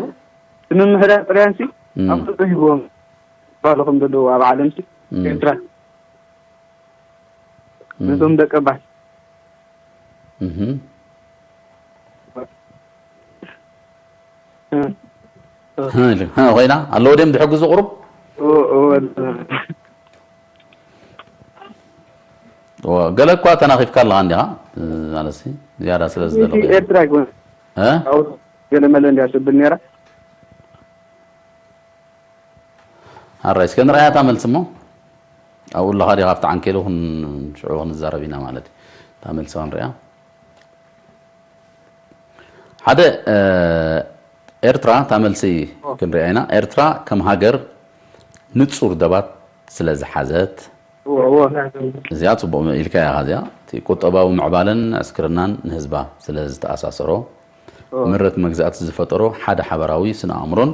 እቲ ምምሕዳር ጥልያን ሲ እም። ኣብ ክልተ ሂብዎም ባዕልኹም ዘለዉ ኣብ ዓለም ሲ እም። ኤርትራ እም። ነቶም ደቀባት እህ። እ። እ፣ ኢሉ። እ፣ ኮይና ኣለዎ ድዮም ዝሕግዙ ቁሩብ? እ፣ እ፣ እ፣ ገለ እኳ ተናኺፍካ ኣለኻ እንዲኻ፣ እ፣ ማለት ሲ፣ ዝያዳ ስለ እዚ ዝደለኹ እየ። ኤርትራ ይኮን? እ? ኣው፣ ገለ መለ እንዲያ ትብል ነይራ። ኣራይ፣ እስከ ንርኣያ እታ መልሲ እሞ። ኣብኡ ኣለኻ ዲኻ? ኣብቲ ዓንኬሉ ክን-፣ ሽዑ ክንዛረብ ኢና ማለት እዩ። እታ መልሲ ክንርኣ። ሓደ፣ እ፣ ኤርትራ፣ እታ መልሲ ኦ። ክንሪኣ ኢና። ኤርትራ ከም ሃገር ንጹር ደባት ስለ ዝሓዘት፣ እዎ፣ እዎ። እዚኣ ጽቡቕ ኢልካ ኢኻ እዚኣ። እቲ ቁጠባዊ ምዕባለን ዕስክርናን ንህዝባ ስለ ዝተኣሳሰሮ፣ ምረት መግዛእቲ ዝፈጠሮ ሓደ ሓበራዊ ስነ ኣእምሮን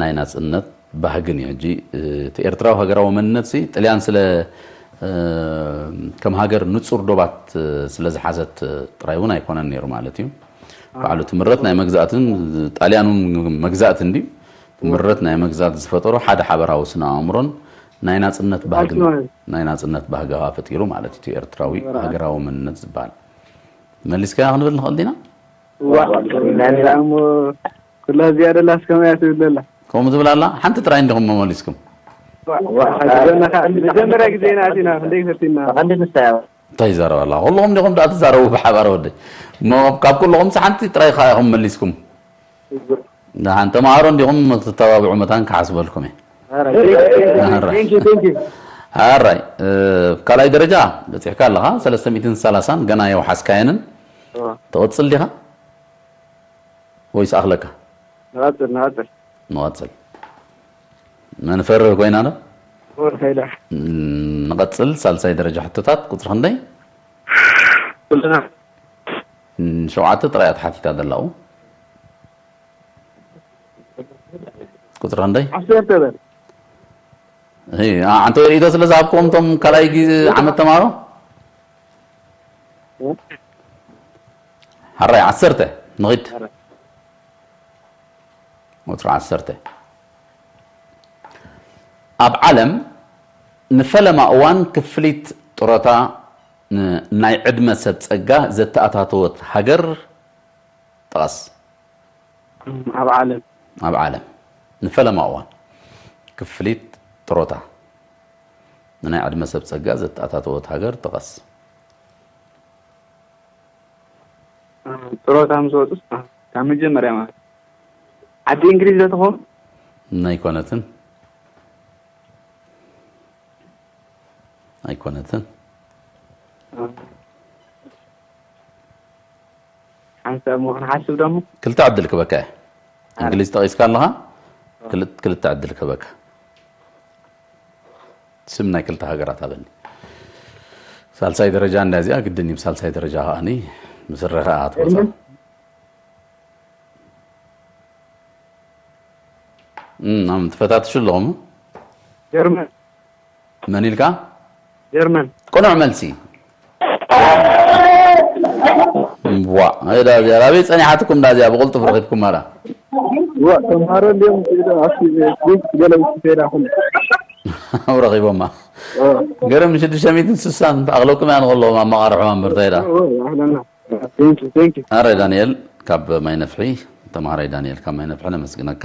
ናይ ናጽነት ባህግን እዩ። ሕጂ እቲ ኤርትራዊ ሃገራዊ መንነት ሲ ጥልያን ስለ ከም ሃገር ንጹር ዶባት ስለ ዝሓዘት ጥራይ እውን ኣይኮነን ነይሩ ማለት እዩ። ባዕሉ እቲ ምረት ናይ መግዛእትን ጣልያን እውን መግዛእቲ እንድዩ። ምረት ናይ መግዛእቲ ዝፈጠሮ ሓደ ሓበራዊ ስነ ኣእምሮን ናይ ናጽነት ባህግን ናይ ናጽነት ባህጋ ፈጢሩ ማለት እዩ። ኤርትራዊ ሃገራዊ መንነት ዝበሃል መሊስካ ክንብል ንኽእል ዲና? ኩላ እዚኣ ደላስ ከመይ እያ ትብል ዘላ? ከምኡ ትብል ኣላ። ሓንቲ ጥራይ እንዲኹም መመሊስኩም። መጀመርያ ግዜ ኢና ኣቲና ክንደይ ፈቲና። እንታይ ይዛረብ ኣላ? ኩልኹም ዲኹም ደኣ ትዛረቡ ብሓባር ወደይ? እሞ ካብ ኩልኹም ሓንቲ ጥራይ ኢኹም መሊስኩም። ደሓን ተምሃሮ እንዲኹም ትተባብዑ መታን ክሓስበልኩም እየ። ኣራይ ካልኣይ ደረጃ በፂሕካ ኣለኻ ሰለስተ ሚእትን ሰላሳን ገና የውሓስካየንን። ትቕፅል ዲኻ ወይስ ኣኽለካ? ንቐፅል ንቐፅል። ንቐፅል። መንፈርህ ኮይና ዶ? ወርካይዳ። ንቐፅል። ሳልሳይ ደረጃ ሕቶታት ቁፅሪ ክንደይ? ኩልና። ሸውዓተ ጥራይ እያ ተሓቲታ ዘላ። ቁፅሪ ክንደይ? ዓሰርተ በል። ኣንተ ርእይቶ ስለ ዝሃብክዎም እቶም ካልኣይ ግዜ ዓመት ተምሃሮ ሓራይ ዓሰርተ ንኺድ። ቁፅሪ ዓሰርተ ኣብ ዓለም ንፈለማ እዋን ክፍሊት ጥሮታ ናይ ዕድመ ሰብ ጸጋ ዘተኣታተወት ሃገር ጥቐስ። ኣብ ዓለም ኣብ ዓለም ንፈለማ እዋን ክፍሊት ጥሮታ ንናይ ዕድመ ሰብ ጸጋ ዘተኣታተወት ሃገር ጥቐስ። ጥሮታ ምስ ወፁ ካብ መጀመርያ ማለት ዓዲ እንግሊዝ ዶ ትኸውን? ኣይኮነትን ኣይኮነትን። ሓንሳብ እሞ ክንሓስብ ደሞ ክልተ ዕድል ክበካ እየ። እንግሊዝ ጠቒስካ ኣለኻ። ክል- ክልተ ዕድል ክበካ። ስም ናይ ክልተ ሃገራት ሃበኒ። ሳልሳይ ደረጃ እንዳ እዚኣ ግድን እዩ። ሳልሳይ ደረጃ ከዓኒ ምስረኸ ኣትወፃ እም፣ ኣም፣ ትፈታትሹ ኣለኹም። ጀርመን መን ኢልካ? ጀርመን ቅኑዕ መልሲ። ዋ፣ እዳ እዚኣ ኣበይ ጸኒሓትኩም? እዳ እዚኣ ብቕልጡፍ ረኺብኩም ኣላ። ዋ ተምሃሮ እንዲዮም። ኣሲ ቤት ገለ ውስጥ ሄዳ ኩሉ ኣብ ረኺቦማ። ገርም ሽዱሽተ ሚእትን ስሳን ተኣኽለኩም እያ ንኸለዎም ኣመቓርሑ መምህር ተይዳ። ኣህለና ቴንኪ ቴንኪ ኣረ ዳንኤል ካብ ማይ ነፍሒ፣ ተምሃራይ ዳንኤል ካብ ማይ ነፍሒ ነመስግነካ።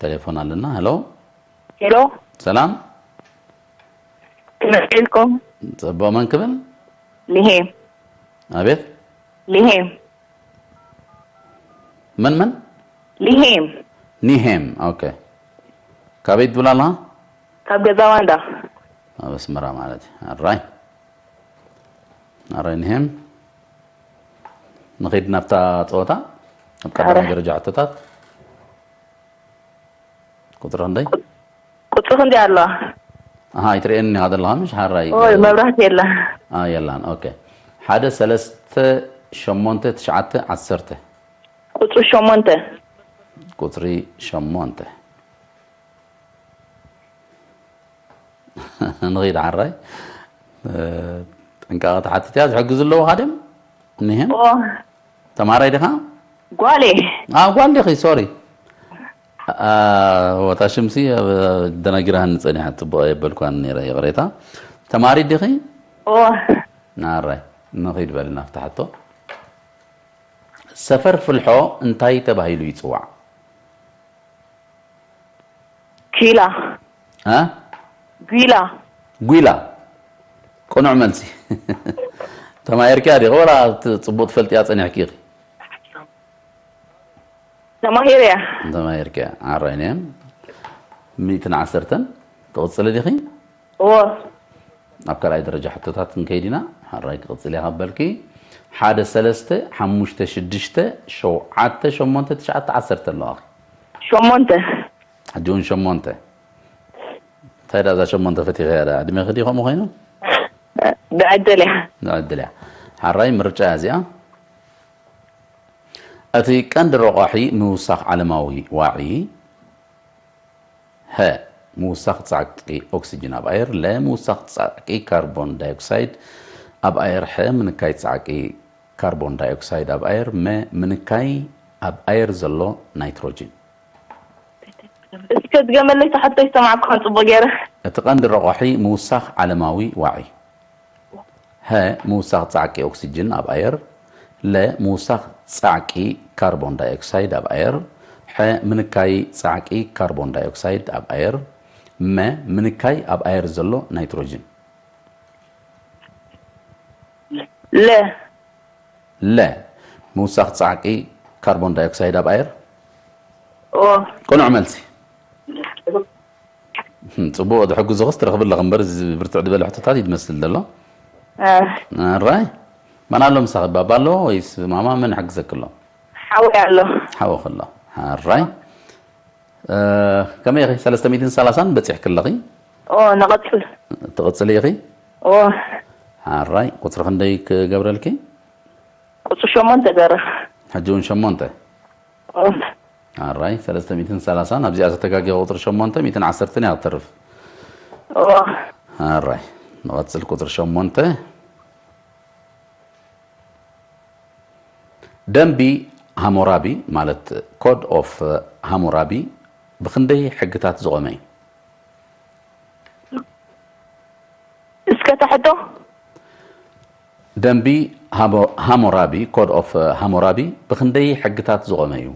ቴሌፎን ኣለና። ሄሎ ሄሎ ሰላም። ከመይ ኢልኩም? ጽቡቕ። መን ክብል? ሊሄም ኣቤት። ሊሄም መን መን? ሊሄም ኒሄም። ኦኬ። ካበይ ትብል ኣለኻ? ካብ ገዛ ዋንዳ ኣብ ኣስመራ ማለት እዩ። ኣራይ ኣራይ ኒሄም። ንኸይድ ናብታ ጸወታ ኣብ ቀዳማይ ኣረ። ደረጃ ሕቶታት ቁጽሪ ክንደይ? ቁጽሪ ክንደይ ኣለዋ? ኣሃ ኣይትርእየኒ ኢኻ ዘለኻ ምሽ ሓራይ። ኦይ መብራህቲ የላ ኣ የላን። ኦኬ። ሓደ ሰለስተ ሸሞንተ ትሽዓተ ዓሰርተ ቁጽሪ ሸሞንተ ቁጽሪ ሸሞንተ ንኺድ ሓራይ። ጥንቃቐ ተሓትት እያ። ዝሕግዙ ኣለዉ ካድም እኒሀን። ኦ ተማሃራይ ዲኻ? ጓሌ ኣ ጓል ዲኺ? ሶሪ። ኣ፣ ወታ ሽምሲ ደናጊራህን ጸኒሓ ጽቡቕ የበልኳን ነይረ፣ ይቕሬታ። ተማሪ ዲኺ? ኦ ናራይ ንኺድ በልና ፍታሕቶ። ሰፈር ፍልሖ እንታይ ተባሂሉ ይጽዋዕ? ኪላ እ? ጒላ ጒላ። ቅኑዕ መልሲ። ተማሂርኪያ ዲኺ ወላ ት-፣ ጽቡቕ ትፈልጥያ ጸኒሕኪ ኢኺ? ተማሂርያ ተማሂርኪያ። ኣራይ ነየን። ሚእትን ዓሰርተን። ትቕጽሊ ዲኺ? እዎ ኣብ ካልኣይ ደረጃ ሕቶታት ክንከይድ ኢና። ሓራይ ክቕጽል እያ ካብ በልኪ። ሓደ፣ ሰለስተ፣ ሓሙሽተ፣ ሽዱሽተ፣ ሸውዓተ፣ ሸሞንተ፣ ትሽዓተ፣ ዓሰርተ ኣለዋኺ። ሸሞንተ ሕጂ እውን ሸሞንተ። እንታይ ደኣ እዛ ሸሞንተ ፈቲኸያ ደኣ? ዕድሜኺ ድዩ ከምኡ ኮይኑ? ብዕድል እያ ንዕድል እያ። ሓራይ ምርጫ እያ እዚኣ። እቲ ቀንዲ ረቋሒ ምውሳኽ ዓለማዊ ዋዒ፣ ሀ፣ ምውሳኽ ጻዕቂ ኦክሲጅን ኣብ ኣየር፣ ለ፣ ምውሳኽ ጻዕቂ ካርቦን ዳይኦክሳይድ ኣብ ኣየር፣ ሐ፣ ምንካይ ጻዕቂ ካርቦን ዳይኦክሳይድ ኣብ ኣየር፣ መ፣ ምንካይ ኣብ ኣየር ዘሎ ናይትሮጅን። እስከ ድገመለይ፣ ተሓቶ ይሰማዕኩ ጽቡቅ ገይረ። እቲ ቀንዲ ረቋሒ ምውሳኽ ዓለማዊ ዋዒ፣ ሀ፣ ምውሳኽ ጻዕቂ ኦክሲጅን ኣብ ኣየር፣ ለ፣ ምውሳኽ ጻዕቂ ካርቦን ዳይኦክሳይድ ኣብ ኣየር፣ ሐ፣ ምንካይ ጻዕቂ ካርቦን ዳይኦክሳይድ ኣብ ኣየር፣ መ፣ ምንካይ ኣብ ኣየር ዘሎ ናይትሮጅን። ለ ለ፣ ምውሳኽ ጻዕቂ ካርቦን ዳይኦክሳይድ ኣብ ኣየር። ኦ ቅኑዕ መልሲ። ህም፣ ጽቡቕ፣ ዝሕግዙኽስ ትረኽቢ ኣለኺ እምበር፣ እዚ ብርትዕ ዝበለ ሕቶታት እዩ ዝመስል ዘሎ። እ፣ ኣራይ፣ መን ኣሎ ምሳኺ? ባባ ኣሎ ወይስ ማማ? መን ይሕግዘኪ ኣሎ? ሓወይ ኣሎ። ሓወኺ ኣሎ። ኣራይ። እ፣ ከመይ ኢኺ? ሰለስተ ሚእትን ሰላሳን በጺሕኪ ኣለኺ። ኦ ንቐጽል። ትቕጽሊ ኢኺ? ኦ ኣራይ፣ ቁጽሪ ክንደይ ክገብረልኪ? ቁጽሪ ሸሞንተ ገረ። ሕጂ እውን ሸሞንተ። ኦ ኣራይ፣ ሰለስተ ሚእትን ሰላሳን ኣብዚኣ ዝተጋገየ ቁጽሪ ሸሞንተ፣ ሚእትን ዓሰርተን እያ ክትተርፍ። ኦ ኣራይ፣ ንቐጽል። ቁጽሪ ሸሞንተ፣ ደንቢ ሃሞራቢ ማለት ኮድ ኦፍ ሃሞራቢ ብኽንደይ ሕግታት ዝቖመ እዩ? እስከ ተሕቶ። ደንቢ ሃሞ-፣ ሃሞራቢ ኮድ ኦፍ ሃሞራቢ ብኽንደይ ሕግታት ዝቖመ እዩ?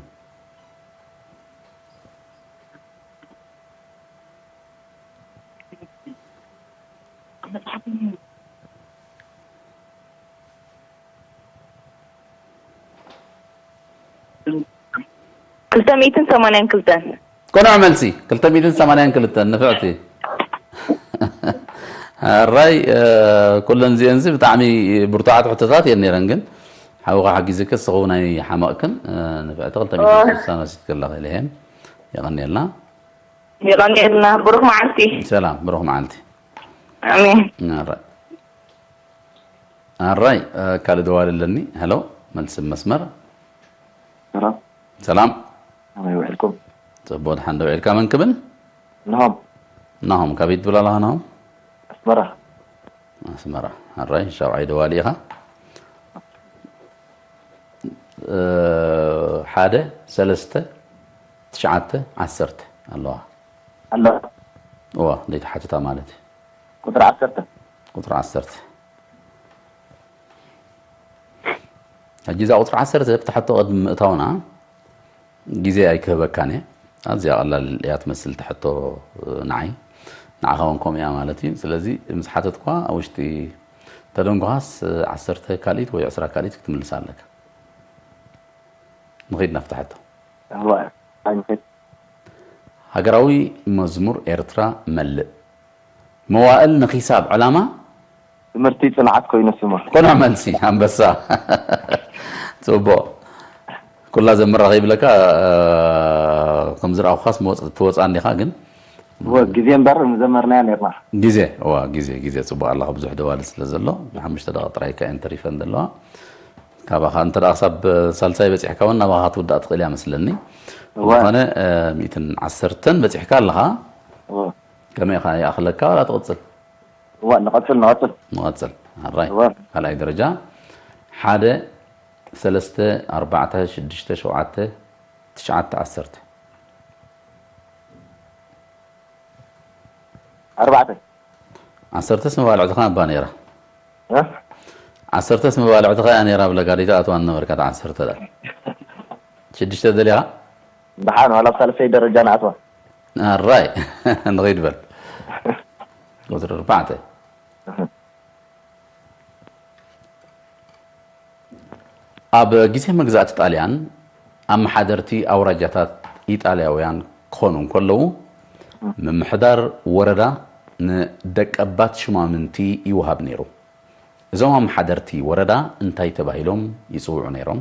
ክልተ ሚእትን ሰማንያን ክልተን። ቅኑዕ መልሲ፣ ክልተ ሚእትን ሰማንያን ክልተን። ንፍዕቲ። ኣራይ፣ እ፣ ኩለን እዚአን ዚ ብጣዕሚ ብርቱዓት ሕቶታት እየን ነይረን፣ ግን ሓውኻ ሓጊዝኪ፣ እስኺ እውን ኣይሓመቕክን። እ፣ ንፍዕቲ፣ ክልተ ሚእትን ስሳን ወሲድኪ ኣለኺ። ልሄም፣ የቐንየልና። የቐንየልና። ብሩኽ መዓልቲ። ሰላም፣ ብሩኽ መዓልቲ። ኣሜን። ኣራይ። ኣራይ፣ እ፣ ካልእ ደዋሊ ኣለኒ። ሄሎ፣ መልሲ መስመር። ሰላም፣ ሰላም። ከመይ ውዒልኩም? ጽቡቕ፣ ድሓን ዶ ውዒልካ? መን ክብል? ናሆም። ናሆም፣ ካበይ ትብል ኣለኻ ናሆም? ኣስመራ። ኣስመራ። ኣራይ፣ ሻብዓይ ደዋሊ ኢኻ። እ፣ ሓደ፣ ሰለስተ፣ ትሽዓተ፣ ዓሰርተ ኣለዋ። ኣሎ። እዋ፣ ዘይተሓትታ ማለት እዩ። ቁጽሪ ዓሰርተ። ቁጽሪ ዓሰርተ። ሕጂ እዛ ቁጽሪ ዓሰርተ ብትሕቶ ቅድሚ ምእታውና ግዜ ኣይክህበካን እየ። ኣዝያ ቀላል እያ ትመስል ትሕቶ ንዓይ። ንዓኻ እውን ከምኡ እያ ማለት እዩ። ስለዚ ምስ ሓተትኳ ኣብ ውሽጢ ተደንጎኻስ ዓሰርተ ካልኢት ወይ ዕስራ ካልኢት ክትምልሳ ኣለካ። ንኺድ ናብቲ ሕቶ። እዋ፣ ኣይንኸይድ። ሃገራዊ መዝሙር ኤርትራ መልእ። መዋእል ንኺሳብ ዕላማ ትምህርቲ ጽንዓት ኮይኑ ስሙ። ቅኑዕ መልሲ ኣንበሳ። ጽቡቕ። ኩላ ዘምራ ከይብለካ፣ እ፣ ከም ዝረኣኹኻስ መወጽ-፣ ትወጽኣ እንዲኻ ግን እወ፣ ግዜ እምበር ምዘመርናያ ነርና። ግዜ፣ እዋ፣ ግዜ፣ ግዜ ጽቡቕ ኣለኻ። ብዙሕ ደዋሊ ስለ ዘሎ፣ ሓሙሽተ ደቂቕ ጥራይ እካ እየን ተሪፈን ዘለዋ። ካባኻ እንተ ደኣ ክሳብ ሳልሳይ በጺሕካ እውን ናባኻ ክትውዳእ ትኽእል እያ መስለኒ። እወ። ዝኾነ፣ እ፣ ሚእትን ዓሰርተን በጺሕካ ኣለኻ። እወ። ከመይ ኢኻ ይኣኽለካ ዋላ ትቕጽል? እወ፣ ንቐጽል፣ ንቐጽል። ንቐጽል። ኣራይ። እወ። ካልኣይ ደረጃ፣ ሓደ፣ ሰለስተ፣ ኣርባዕተ፣ ሽዱሽተ፣ ሸውዓተ፣ ትሽዓተ፣ ዓሰርተ። ኣርባዕተ። ዓሰርተስ መባልዕትኻ እባ ነይራ። እ? ዓሰርተስ መባልዕትኻ እያ ነይራ ብለካ፣ ደይትኣትዋ ነበርካ፣ እታ ዓሰርተ ዳ። ሽዱሽተ ደሊኻ? ደሓን፣ ዋላ ኣብ ሳልሰይ ደረጃ ንኣትዋ። ኣራይ። ንኸይድ በል። ቁጽሪ ኣርባዕተ። ኣብ ግዜ መግዛእቲ ጣልያን፣ ኣመሓደርቲ ኣውራጃታት ኢጣልያውያን ክኾኑ እንከለዉ፣ ምምሕዳር ወረዳ ንደቀባት ሹማምንቲ ይወሃብ ነይሩ። እዞም ኣመሓደርቲ ወረዳ እንታይ ተባሂሎም ይጽውዑ ነይሮም?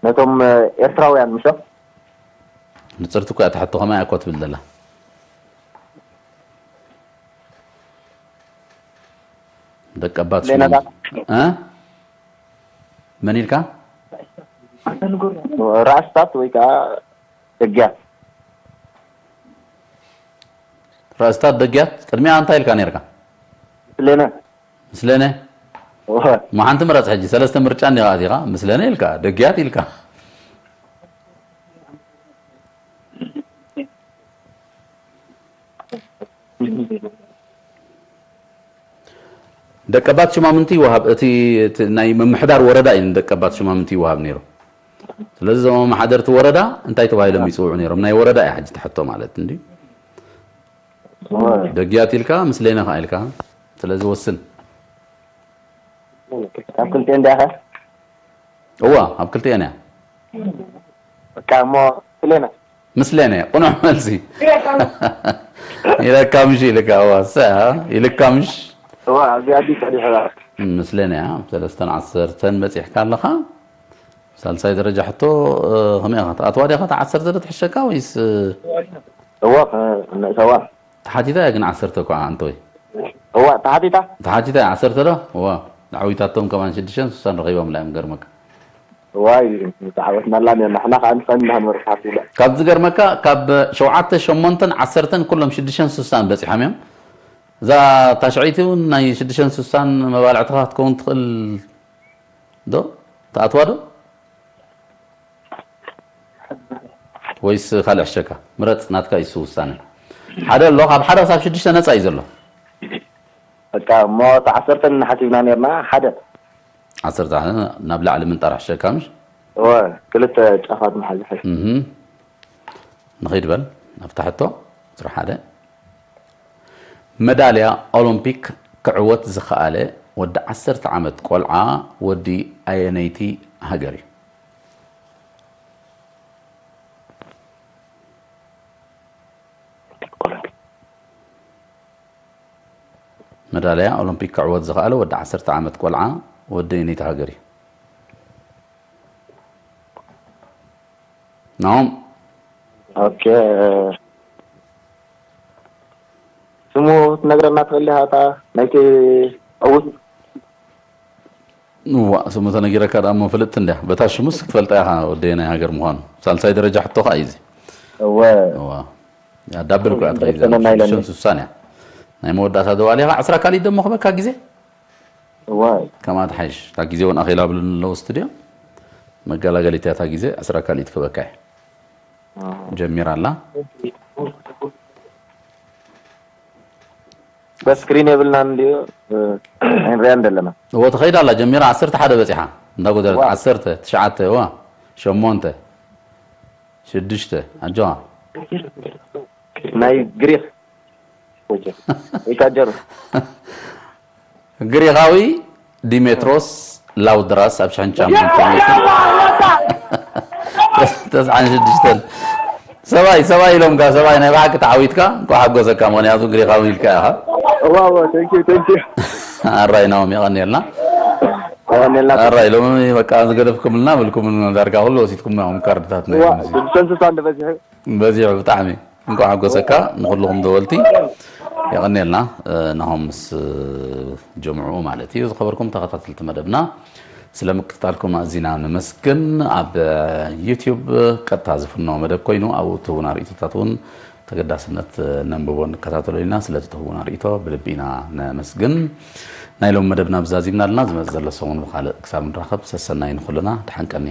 ነቶም ኤርትራውያን ምሾ? ንጽርቲ እኮ እያ ትሕቶ፣ ከማይ እኮ ትብል ዘላ። ደቀባት ሽማምንቲ። እ? መን ኢልካ? ራእስታት ወይ ከዓ ደጊያት። ራእስታት፣ ደጊያት። ቅድሚያ እንታይ ኢልካ ነርካ? ምስሌነ። ምስሌነ። እወ። ማሓንቲ ምረጽ ሕጂ፣ ሰለስተ ምርጫ እንዲኻ ኣቲኻ፣ ምስሌነ ኢልካ፣ ደጊያት ኢልካ። ደቀባት ሽማምንቲ ይወሃብ፣ እቲ፣ እቲ ናይ ምምሕዳር ወረዳ እዩ ንደቀባት ሽማምንቲ ይወሃብ ነይሩ። ስለዚ እዞም ኣመሓደርቲ ወረዳ እንታይ ተባሂሎም ይፅውዑ ነይሮም? ናይ ወረዳ እያ ሕጂ ትሕቶ ማለት እንዲ ደጊያት ኢልካ ምስሌነ ኸዓ ኢልካ። ስለዚ ወስን። ካብ ክልቲኤን ዲያኸ? እዋ ኣብ ክልቲኤን እያ። በቃ እሞ ምስሌነ። ምስሌነ ቅኑዕ መልሲ። ኢለካ ምሽ ኢልካ እዋ ሰ ኢልካ ምሽ። እዋ ኣብዚ ኣዲስ ኣዲስ ኣበባ። ምስሌነ እያ። ሰለስተን ዓሰርተን በፂሕካ ኣለኻ። ሳልሳይ ደረጃ ሕቶ። ከመይ ኢኻ ትኣትዋ ዲኻ? ዓሰርተ ዶ ትሕሸካ ወይስ? እዋ ንእሰዋ። ተሓቲታ እያ ግን ዓሰርተ እኳ ኣንቶይ። እዋ ተሓቲታ። ተሓቲታ እያ ዓሰርተ ዶ? እዋ። ዓዊታቶም ከማን ሽዱሽተን ስሳን ረኺቦም ላ እዮም ገርመካ። ዋይ ተዓወትናላ ነና ንሕና ከዓ ንፈን ንሃን መርሓት ይብላ። ካብ ዝገርመካ ካብ ሸውዓተ ሸሞንተን ዓሰርተን ኩሎም ሽዱሽተን ስሳን በፂሖም እዮም። እዛ ታሽዐይቲ እውን ናይ ሽዱሽተን ስሳን መባልዕትኻ ክትከውን ትኽእል ዶ? ትኣትዋ ዶ? ወይስ ካልእ ሕሸካ? ምረጽ፣ ናትካ እዩ ውሳነ። ሓደ ኣሎ፣ ካብ ሓደ ክሳብ ሽዱሽተ ነጻ እዩ ዘሎ። በቃ እሞ እቲ ዓሰርተ ንሓሲብና ነርና ሓደ። ዓሰርተ ናብ ላዕሊ ምንጣር ሕሸካ ምሽ? እወ ክልተ ጫፋት ምሓዝ ይሕሽ። እህ ንኸይድ በል ናብታ ሕቶ። ቁጽሪ ሓደ። መዳልያ ኦሎምፒክ ክዕወት ዝኸኣለ ወዲ ዓሰርተ ዓመት ቆልዓ ወዲ ኣየነይቲ ሃገር እዩ? መዳልያ ኦሎምፒክ ክዕወት ዝኸኣለ ወዲ ዓሰርተ ዓመት ቆልዓ ወዲ ኣየነይቲ ሃገር እዩ? ናኦም ኦኬ። ስሙ ክትነግረና ትኽእል ኢኻ? እታ ናይቲ ዕዉት እዋ ስሙ ተነጊረካ ደኣ እሞ ፍልጥቲ እንድያ። በታ ሽሙስ ክትፈልጣ ኢኻ ወደየ ናይ ሃገር ምዃኑ። ሳልሳይ ደረጃ ሕቶ ኸኣ እዩ እዚ። እወ እዋ ኣዳብል እኮ እያ ትኸይድ ዘላ። ዘበና ኢለኒ። ሽዱሽተን ስሳን እያ። ናይ መወዳእታ ደዋሊ ኢኻ። ዕስራ ካልኢት ደሞ ክበካ ግዜ እወ ከማት ሓይሽ እታ ግዜ እውን ኣኺላ ብሉኒ ኣለዉ ስቱድዮ። መጋላገሊት እያ እታ ግዜ ዕስራ ካልኢት ክበካ እየ። ጀሚራ ኣላ። በስክሪን የብልናን እንዲዩ ኣይንሪያን ዘለና። እዎ ትኸይድ ኣላ ጀሚራ ዓሰርተ ሓደ በፂሓ እንዳጎደለት ዋ። ዓሰርተ ትሽዓተ እዋ ሸሞንተ ሽዱሽተ ኣጆዋ ናይ ግሪክ ወጀ ኢታጀሩ ግሪኻዊ ዲሜትሮስ ላውድራስ ኣብ ሽሕን ሻምንተ ተስዓን ሽዱሽተን ሰባይ ሰባይ ኢሎምካ ሰባይ ናይ ብሓቂ ተዓዊትካ እንኳ ሓጎሰካ ምክንያቱ ግሪኻዊ ኢልካ ኢኻ እዋ እዋ thank you thank you ኣራይ ናኦም የቐንየልና ዋኔላ ኣራይ ሎሚ በቃ ዝገደፍኩምልና ብልኩም ዳርጋ ኩሉ ወሲድኩም ኢኹም ካርድታት ናይ እዋ ሎምሲ። ሸንስሳ እንደበዚሑ በዚሑ ብጣዕሚ እንኳዕ ሓጎሰካ ንኩልኹም ደወልቲ የቐንየልና። ናሆም ምስ ጀምዑ ማለት እዩ። ዝኸበርኩም ተኸታተልቲ መደብና ስለ ምክትታልኩም ኣዚና ነመስግን። ኣብ ዩቲዩብ ቀጥታ ዝፍኖ መደብ ኮይኑ ኣብኡ ትህቡና ርእይቶታት እውን ተገዳስነት ነንብቦ ንከታተሎ ኢና። ስለቲ ትህቡና ርእይቶ ብልቢ ኢና ነመስግን። ናይ ሎም መደብና ብዛዚምና ኣለና። ዝመጽእ ዘሎ ሰሙን ብኻልእ ክሳብ ንራኸብ ሰሰናይ ንኩልና ድሓን ቀኒ።